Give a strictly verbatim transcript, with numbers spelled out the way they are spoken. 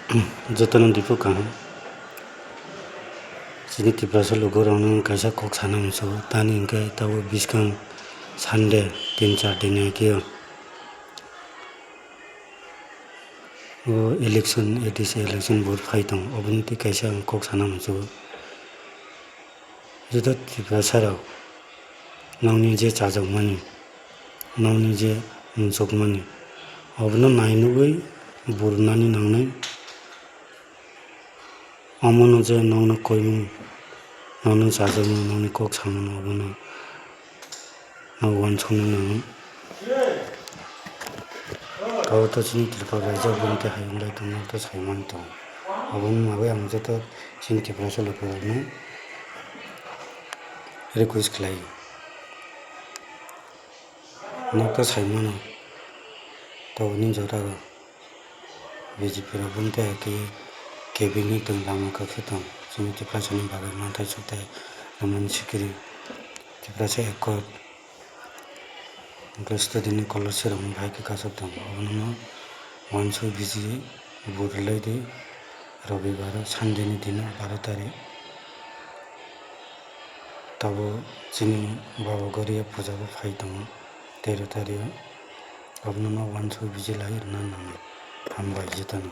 Jotono diphuru kaham. Chini Tiprasa lukurokno kaisa kok sana muchungo. Tani hwnkhe tabuk bwskang Sunday tin char din ni ageo o election, A D C election vote phai tongo. Oboni twi kaisa ang kok sana muchungo. Joto Tiprasarok, nokni je chajakmani, nokni je muchukmani, obono nainugwi burunani nangnai. Omono je nokno koimung, nokno chajakmung, nokni kok samung, obono nok uansukna nango. Abo to chini Tripura raijak bumte hayung lai tongma to saimani tongo. Aboni bagwi ang joto chini Tiprasa lukurokno request khlaio. Nok to saimano, tabukni jorao B J P rok bumte hai khe kebini tong lama kakhe tong. Chini Tiprasani bagwi manthai sukthai romani sikiri Tiprasa ekot. Hwnkhe student ni kolor sirokni bahai khe kasuk tongo. Obono uansuk biji vote rwlai di. Robibaro Sunday ni dino baro tarik. Tabuk chini Baba Goria puja bo phai tongo tero tarik o. Obono uansuk biji lai rwna nango. Hambai jotono.